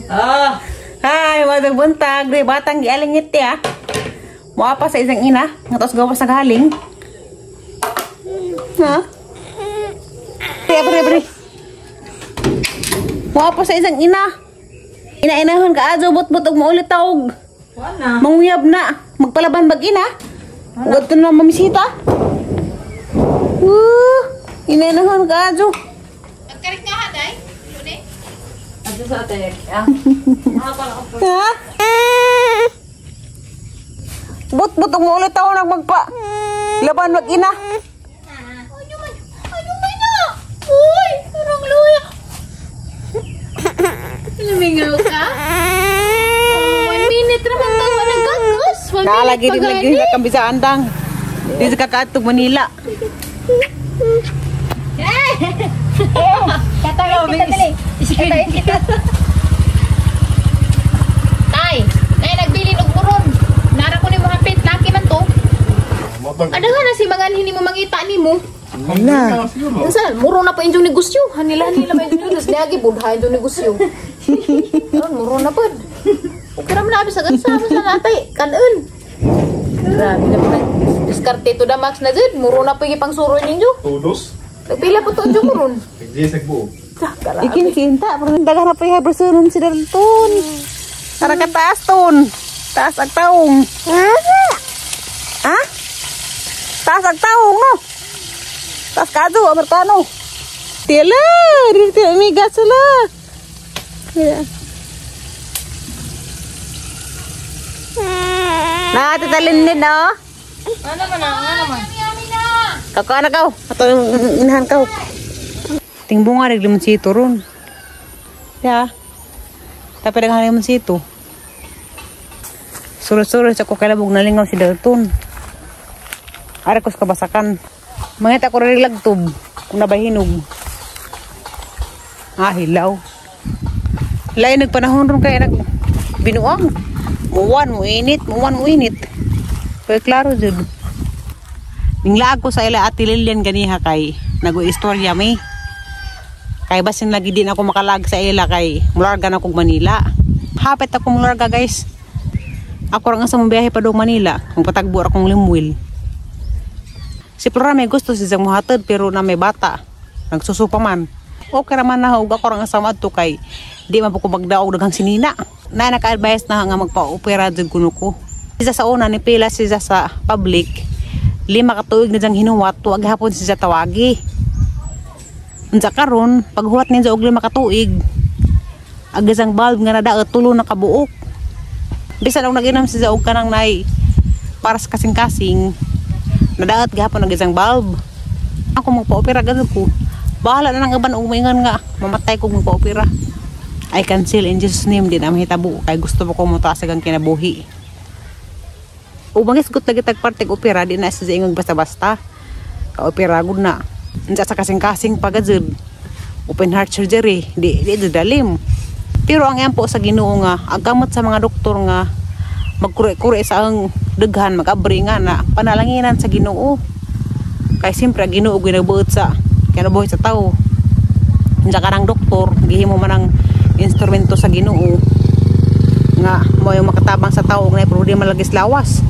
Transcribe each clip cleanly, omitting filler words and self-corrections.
Ah! Hi, wadang buntag. Di batang gialingit ya. Mua pa sa isang ina. Nga tos gawas sa galing. Ha? Pre, pre, pre. Mua pa sa isang ina. Ina-inahon ka adyo but-but og maulit taog. Wala. Manguyab na. Magpalaban bag ina. Ugad na mamisita. Woo! Ina-inahon ka adyo. Nagkarik ka ha, day? Lune? Adyo sa ate. Ah. Ha? But-but og maulit taog nag magpa. Laban mag ina. Ano man? Ano man na? Uy! Parang luya. Lumingaw ka? Oh, 1 minute naman tawa nagkakus. 1 minute Naalagi pa din lagi gani. sa kambisa andang. Di sa kakaatog Manila. Tatayin kita dali. Tatayin kita. Tay, nay nagbilin og muron. Nara ko ni mo hapit, laki man to. Adahan na si mga hini mo mangita nimo. Wala. Unsa, muro na pa inyong negosyo. Hanila nila pa inyong negosyo. Niagi budha inyong negosyo. Karon muro na pod. Okay ra man na abi sa gansa mo sa natay kanon. Grabe na pa diskarte to da max na jud. Muro na pa pang suroy ninyo. Todos? Nagpila po to inyong muron. Nag-jisag buo. Ikin kinta, pero daghan na pa yung hypersunon si Dalton. Tara ka taas ton. Taas ang taong. Ha? Taas ang taong, no? Taas ka do, Amerikano. Tila, dito amiga sila. Yeah. Na, titalin din, no? Ano man na? Ano man? Kako na kaw. Ato yung inahan kaw. Tingbunga rin limonsito ron. Ya. Tapi daghan limonsito. Suro-suro sa ko kalabog nalingaw si Dalton. Ara ko sa kabasakan. Mangita ko rin lagtob. Kung nabahinog. Ah, hilaw. Lain nagpanahon ron kaya nag binuang. Muwan mo init, muwan mo init. Pero klaro jud. Ninglaag ko sa ila Ate Lilian ganiha kay nag-istorya mi. Kay basin lagi din ako makalag sa ila kay mularga na kog Manila. Hapit ako mularga, guys. Ako ra nga sa biyahe pa do Manila. Magpatagbo ra akong limwil. Si Flora may gusto si Zang muhatod pero na may bata. Nagsusupa man. Okay raman na og ako ra nga sa madto kay di man po ko magdaog daghang sinina. Na naka-advise na nga magpa-opera jud kuno ko. Siya sa una ni pila siya sa public. 5 ka tuig na diyang hinuwat, tuwag hapon siya tawagi. Unsa karon, paghuwat niya og 5 ka tuig, ang isang valve nga nadaot tulo na kabuok. Bisan og nag-inom siya og kanang nay para sa kasing-kasing, nadaot gihapon ang isang valve. Ako magpa-opera gud ko. Bahala na nang uban og moingon nga mamatay kog magpa-opera. I cancel in Jesus name, di na mahitabo kay gusto mo ko motaas ang kinabuhi. O mangisgot lagi tag parte opera, di na siya ingong basta-basta. Ka-opera gud na. Unsa sa kasing-kasing pagadzud. Open heart surgery, di di di dalim. Pero ang po sa Ginoo nga, ang gamot sa mga doktor nga magkure-kure sa ang daghan magabri nga na panalanginan sa Ginoo. Kay siyempre ang Ginoo ginabuot sa kinabuhi sa tao. Unsa ka doktor, gihimo man ang instrumento sa Ginoo nga mo yung makatabang sa tao nga pero di malagis lawas.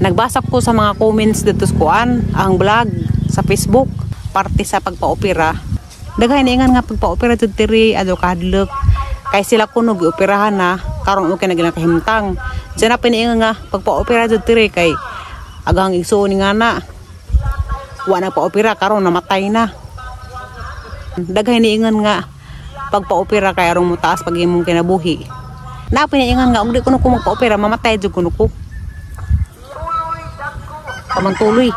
Nagbasa ko sa mga comments dito sa kuan, ang vlog sa Facebook, parte sa pagpa-opera. Daghan ingan nga pagpa-opera jud diri adto kahadlok. Kay sila kuno gioperahan na karon okay na ginakahimtang. Diyan na piniingan nga pagpa-opera jud diri kay agang igsuon nga na. Wa na pa-opera karon namatay na. Daghan niingan nga pagpa-opera kay aron mo taas pag imong kinabuhi. Na piniingan nga og di kuno ko magpa-opera mamatay jud kuno ko. Tamantuloy.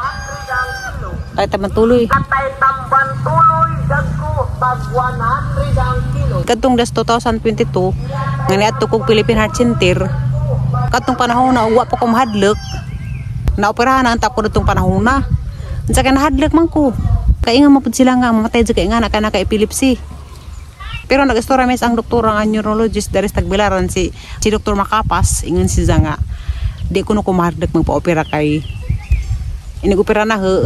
Ay, tamantuloy. Kadtong das 2022, nga niadto kog Philippine Heart Center, kadtong panahon na wa pa ko mahadlok. Naoperahan na ang ko datong panahon na. Unsa kay nahadlok man ko. Kay nga mapud sila nga mamatay jud kay nga na ka epilepsy. Pero nag-istorya mis ang doktor nga neurologist diri sa Tagbilaran si si Dr. Makapas, ingon siya nga di ko no ko mahadlok magpa-opera kay inigopera na ho.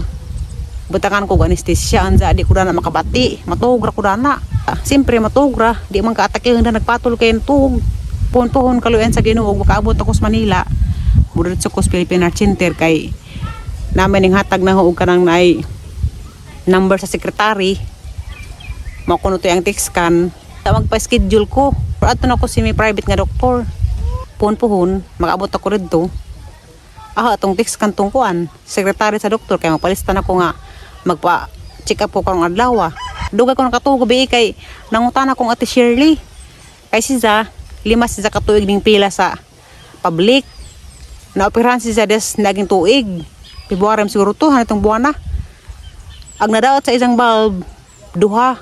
Butangan ko anesthesia anza di ko na makabati. Matuog ra ko dana. Siyempre matuog ra, di man kaatake na nagpatol kay tuog. Puhon-puhon kaluyan sa Ginoo makaabot ako sa Manila. Mudiretso ko sa Philippine Heart Center kay namin ning hatag na og kanang naay number sa secretary. Mao kuno to ang text scan. Magpa-schedule ko. Pero ato na ko si may private nga doktor. Puhon-puhon, makaabot ako didto. Ah, atong text scan tong kuan. Secretary sa doktor kay magpalista na ko nga magpa check up ko karong adlaw. Dugay ko nakatuog gabi kay nangutana kong Ate Shirley. Kay si Za, 5 si Za katuig ning pila sa public. Naoperahan si Za des naging tuig. February siguro to, hanitong buwan na. Ang nadaot sa isang bulb, duha.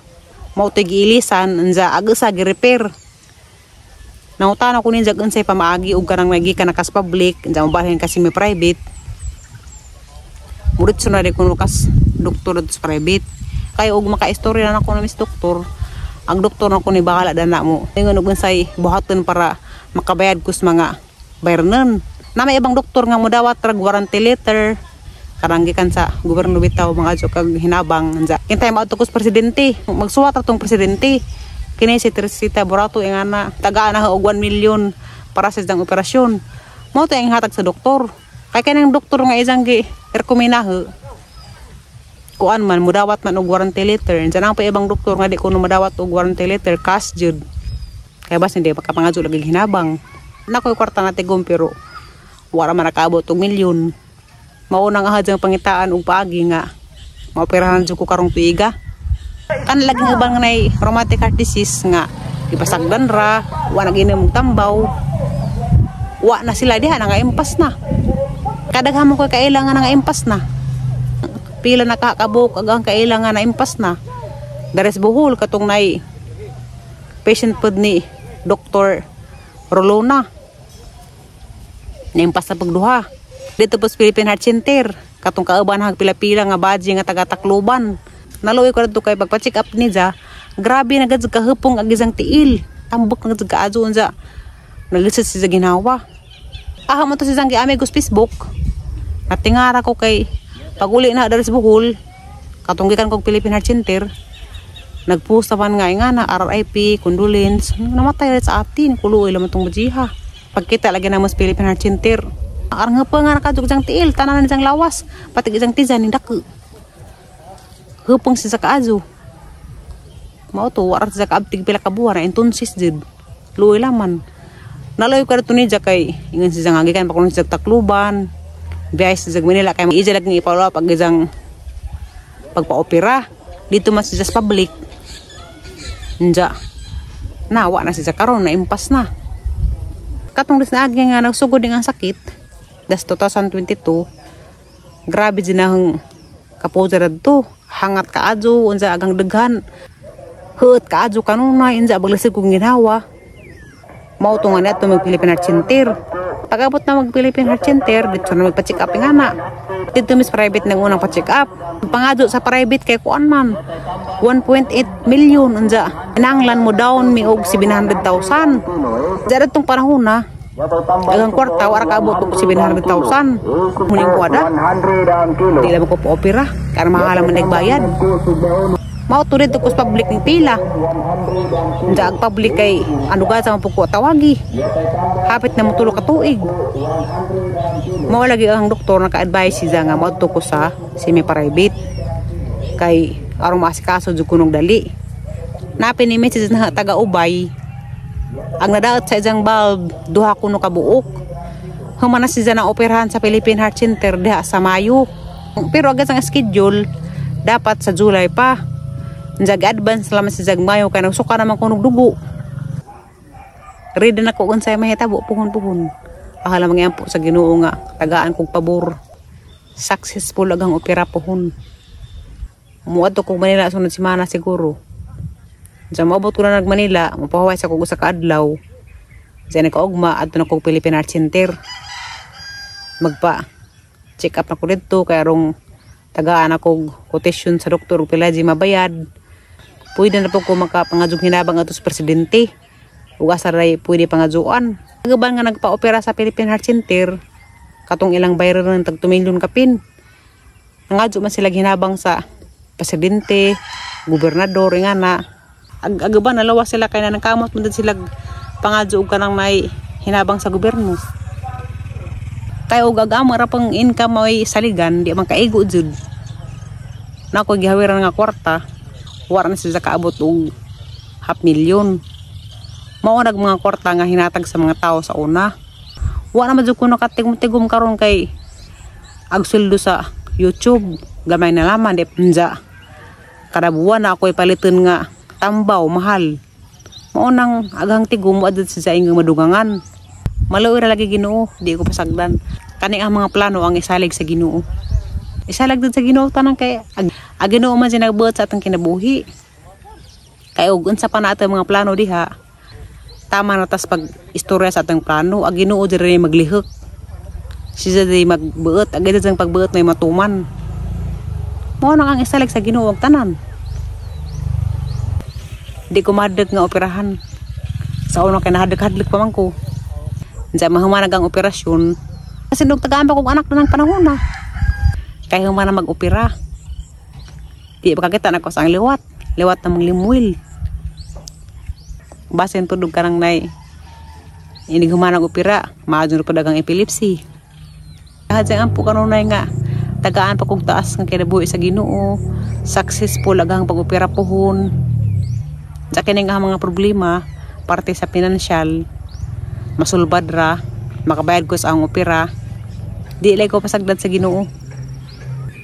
Mao to'y giilisan, anza aga sa gi-repair. Nangutana ko ninja unsay pamaagi og kanang nagikan na kas public, anza mobalhin kasi may private. Muritso na rin kuno kas doktor sa private. Kay og makaistorya na nako na mis doktor. Ang doktor na ko ni bahala na mo. Ingon og unsay buhaton para makabayad ko sa mga bayranon. Na may ibang doktor nga modawat rag warranty letter. Karang gikan sa gobyerno bitaw mga adyo kag hinabang anza. Kintay maadto ko sa presidente. Magsuwat ra tong presidente. Kini si Teresita Borato ingana tagaan na og 1 million para sa isang operasyon. Mao to ang hatag sa doktor. Kay kanang doktor nga isang gi rekomendaho. Kuan man mudawat man og warranty letter. Diyan ang pa ibang doktor nga di kuno madawat og warranty letter, cash jud. Kaya bas hindi makapangadyo lagi hinabang. Nakoy kwarta na tigom pero wala man nakaabot og milyon. Mao na nga hadyang pangitaan og paagi nga maoperahan jud ko karong tuiga. Kan laging uban nga nay rheumatic heart disease nga ipasagdan ra, wa na ginom og tambaw. Wa na sila diha nga impas na. Kadaghan mo koy kailangan nga impas na. Pila na kakabuk agang kailangan na impas na. Dares Bohol katong nay patient pod ni Dr. Rolona. Naimpas na pagduha. Dito po sa Philippine Heart Center. Katong kauban hag pila-pila nga badji nga taga Tacloban. Naluoy ko dito kay pagpa-check up niya. Grabe na gad kahupong ag isang tiil. Tambok na gad kaadyo unsa. Naglisod siya ginawa. Aha mo to si Zanggi Amigos Facebook. Natingara ko kay pag-uli na dari sa Bohol. Katong gikan kog Philippine Heart Center. Nagpost naman nga nga na RIP, condolence. Namatay rin sa atin. Kuloy laman tong bajiha. Pagkita lagi na mo sa Philippine Heart Center. Arang pa nga nakadug isang tiil, tanan isang lawas, pati isang tiyan ni dako. Hupong siya sa kaazo. Mao to, wala siya kaabtig pila ka buwan, entonces jud. Luoy laman. Naloy ko dito niya kay ingon siya nga gikan pa kuno siya Tacloban. Biyahe siya sa Manila kay ija lagi ipalo pag isang pagpa-opera. Dito man siya sa public. Nja. Na wa na siya karon na impas na. Katong dis na agi nga nagsugod ang sakit. Das 2022. Grabe din ang kapoda dito. Hangat kaadyo, unsa agang daghan. Huot kaadyo kanunay, unsa baglisod kong ginawa. Mao to nga nato mag Philippine Heart Center. Pag-abot na mag Philippine Heart Center, dito na magpa-check up nga na. Dito mis private nang unang pa-check up. Pangadyo sa private kay kuan man. 1.8 million unsa. Kinahanglan mo down mi og 700,000. Diyan tong panahon na. Agang kwarta wara kaabot og 700,000. Muning kuwada. Di lang ko po opera. Kaya mahal man nagbayad. Mao to dito ko sa public ning pila. Unsa ang public kay ano ga sa mapuko tawagi. Hapit na motulo ka tuig. Mao lagi ang doktor naka-advise siya nga moadto ko sa semi-private. Kay aron maasikaso jud kunong dali. Napin ni message na taga Ubay. Ang nadaot sa isang bulb, duha kuno ka buok. Human na siya na operahan sa Philippine Heart Center diha sa Mayo. Pero agad ang schedule dapat sa July pa. Njag advance lamang si Jag Mayo kay nagsuka naman kunog dugo. Ready na ko unsay mahitabo puhon-puhon. Ahala mangyampo sa Ginoo nga tagaan kog pabor. Successful agang opera puhon. Muadto kog Manila sunod semana siguro. Diyan moabot ko na nag Manila, mopahuway sa kog usa ka adlaw. Diyan nakaugma adto na kog Philippine Heart Center. Magpa check up na ko didto kay arong tagaan ako quotation sa doktor ug pila di mabayad. Pwede na po ko makapangadjong hinabang ato sa presidente. Ug asa ray pwede pangadjuan. Kagaban nga nagpa-opera sa Philippine Heart Center, katong ilang bayaran ng tag 2 milyon kapin. Nangadyo man sila hinabang sa presidente, gobernador, nga na. Ag ba nalawa sila kay na nangkamot man sila pangadyo og kanang may hinabang sa gobyerno. Kay og agama ra pang income may saligan, di man kaigo jud. Nako gihawiran nga kwarta, wala na sila kaabot og half million. Mao nag mga kwarta nga hinatag sa mga tao sa una. Wa na man jud ko nakatigom-tigom karon kay ag sweldo sa YouTube gamay na laman di punja. Kada buwan na ako'y paliton nga tambaw mahal. Mao nang aghang tigom mo adto sa ingang madugangan. Maluoy ra lagi Ginoo, di ko pasagdan. Kani ang mga plano ang isalig sa Ginoo. Isalig din sa Ginoo tanang kay ag Ginoo man siya nagbuhat sa atong kinabuhi. Kay og unsa pa na atong mga plano diha, tama na tas pag istorya sa atong plano, ag Ginoo diri maglihok. Siya diri magbuot, ag diri pagbuot may matuman. Mao nang ang isalig sa Ginoo ang tanan. Di ko madag nga operahan. Sa una kay nahadlok-hadlok pa man ko. Unsa mahumanag ang operasyon. Kasi nung tagaan pa kong anak na ng panahon na. Kay human na mag-opera. Di ba kakita na ko sa ang liwat. Liwat na mong limuil. Basin tudog ka nang nay. Inig human ang opera. Maadyo na pa dagang epilepsy. Hadya ang po kanunay nga. Tagaan pa kong taas nga kinabuhi sa Ginoo. Successful agang pag-opera pohon. Sa kini nga mga problema, parte sa pinansyal, masulbad ra, makabayad ko sa ang opera. Di ilay ko pasagdan sa Ginoo.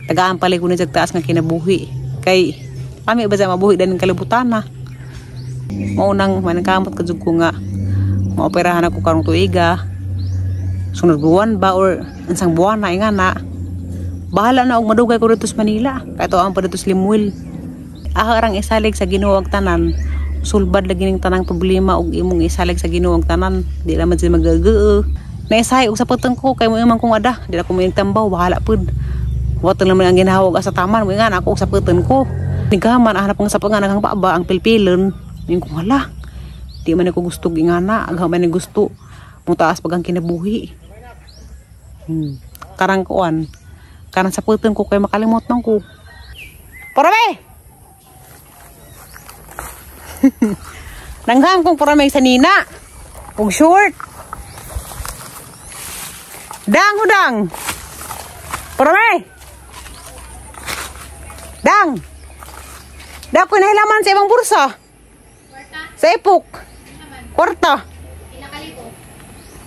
Tagaan pala ko ni taas nga kinabuhi. Kay kami ba sa mabuhi daning kalibutan na. Mao nang manangkamot ka jud ko nga maoperahan ako karong tuiga. Sunod buwan ba or unsang buwan na nga na. Bahala na og madugay ko dito sa Manila. Kay ang pa dito sa Limuel. Aha rang isalig sa Ginoo ang tanan. Sulbad lagi ning tanang problema og imong isalig sa Ginoo ang tanan. Di naman siya magagoo. Naisahay og sapatan ko kay mo imang kong ada. Di na ko moing tambaw, bahala pud. Wato naman ang ginahawag sa taman mo nga ako og sapatan ko. Nigaman ahanap ang sapangan ang paaba ang pilpilon. Ning kong hala. Di man ako gusto gingana, agha man gusto. Mutaas pag ang kinabuhi. Karang kuan. Karang saputan ko kay makalimot man ko. Porame! Nangham kong porame sa nina. Og short. Dang hudang. Porame. Dang. Dang ko nahilaman sa ibang bursa. Sa epok. Kwarta.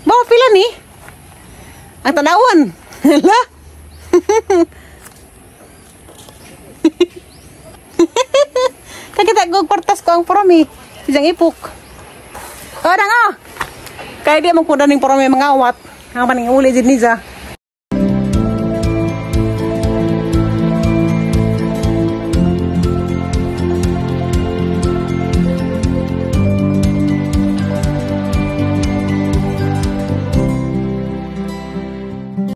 Mau pila ni? Ang tanawon. Hala. Kakita ko kwartas ko ang porome. Isang ipok. O, dang oh. Kaya di mo kuda ning porome mga awat. Ang paning uli dyan niya.